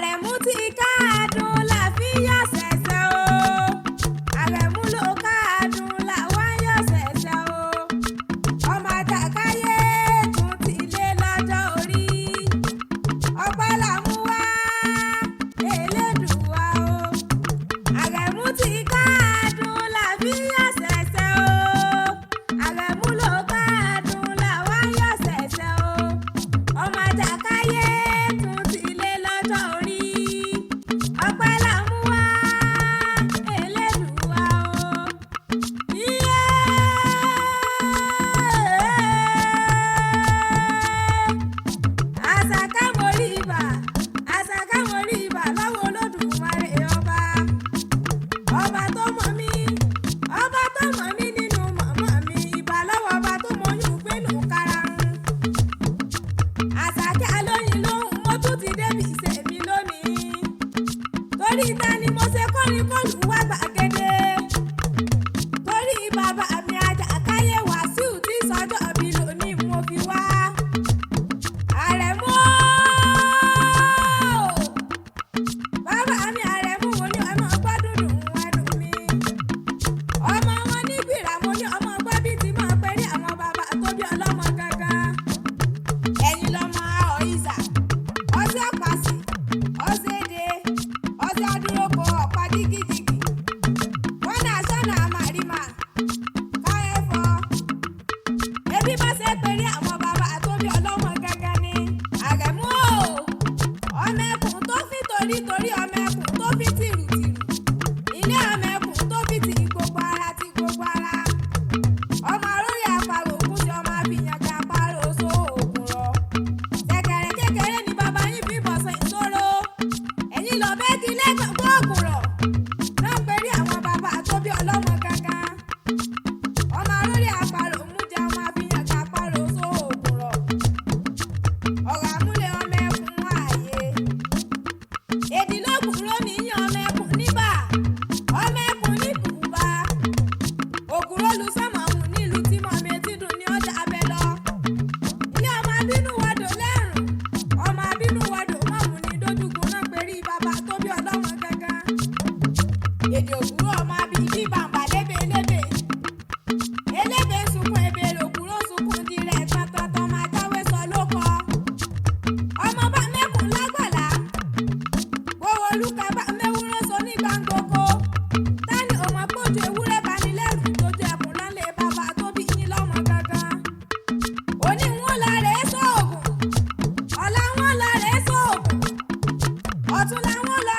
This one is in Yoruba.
Àrẹ̀mú ti káàdùn láfíyọ̀ ṣẹ̀ṣẹ̀ o. Àrẹ̀mú ló káàdùn làwa ń yọ̀ ṣẹ̀ṣẹ̀ o. Ọmọ àjàkáyé tún ti lé lọ́jọ́ orí. Ọpẹ́ là mú wá Elédùwà o. Àrẹ̀mú ti káàdùn láfíyọ̀ ṣẹ̀ṣẹ̀ o. Àrẹ̀mú ló káàdùn làwa ń yọ̀ ṣẹ̀ṣẹ̀ o. Ọmọ àjàkáyé tún ti lé lọ́jọ́ orí. Ọpẹ́ là mú wá Elédùwà o. Iye! Àṣàkẹ́ mo rí ibà, Àṣàkẹ́ mo rí ibà lọ́wọ́ Olódùmarè ọba. Ọba tó mọ̀ mí, ọba tó mọ̀ mí nínú mọ̀mọ́ mi, ìbà lọ́wọ́ ọba tó mọyún gbénú karahun. Àṣàkẹ́ alóyin lóhùn, mo tún ti débi ìṣe mi lónìí. Torí ta ni mo ṣe kọrin kọlù wá gbàgede? Torí bàbá mi Àjàkáyé Wàsíù tí sọjọ́ bí lónìí mo fi wá. Àrẹ̀mú ooo! Bàbá mi Àrẹ̀mú mo ní ọmọ gbọ́ dúndùn ẹnu mi. Ọmọ wọn ní gbìrà mo ní ọmọ gbọ́ bí ti máa perí àwọn bàbá tó bí ọlọ́mọ gangan. Ẹ̀yin lọmọ ahọ́ ìsà, ọsẹ pàṣẹ, ọsẹ èdè, ọsẹ adúrókò ọ̀pá jígíjìgì. Wọ́n náà sọ̀nà àmàrímà, káyẹ̀fọ́. Ebi bá ṣe perí àwọn bàbá tó bí ọlọ́mọ gangan ni. Àrẹ̀mú o! Ọmọ ẹkùn tó fi torí torí ọmọ ẹkùn tó fi tìrùtìrù. Ilé ọmọ ẹkùn tó fi ti gbogbo ara ti gbogbo ara. Ọmọ aróyè àparò ògùn tí ọmọ abìyànjú àparò sóògùn rọ. Ṣẹ̀kẹ̀rẹ̀ kékeré ni bàbá yín fi bọ̀sẹ̀ ìṣòro. Ẹ̀yin lọ bẹ́ẹ̀ kí lẹ́gbẹ̀ẹ́ ògùn rọ̀. Náà perí àwọn bàbá tó bí ọlọ́mọ gangan. Ọmọ aróyè àparò mú jẹ ọmọ abìyànjú àparò sóògùn rọ̀. Ọ̀rọ̀ àmúlẹ̀ ọmọ ẹkùn ààyè. Èdè lóògùn níyàn ọmọ ẹkùn níbà. Ọmọ ẹkùn ní bùbá. Ògùrọ̀ lu sọ́mọ̀hún nílùú tí mọ̀mí etí dùn ní ọjà abẹ lọ. Ilé ọmọ abínú wọdò lẹ́rùn. Ọmọ abínú wọdò mọ̀mù ní dójúgun náà perí bàbá tó bí ọlọ́mọ gangan. Èdè ògùrọ̀ ọmọ abíbí bàǹbà lébè lébè. Elébè ń sunkún ebè lògùrọ̀ sunkún dirẹ̀ tọ̀tọ̀tọ̀ máa jáwé sọ ló kọ. Ọmọ bá mẹ́kùn lágbàlá. Gbowó olúkà bá mẹ́wúrẹ́ sọ ní gbàǹgbòkò. Tani ò mọ̀ pójú ewúrẹ́ bá ní lẹ́rù tójú ẹkùn lọ́lé bàbá tó bí yín lọ́mọ gangan. Òní wọn la rèé sóògùn. Ọ̀la wọn la rèé sóògùn. Ọ̀túnla wọn la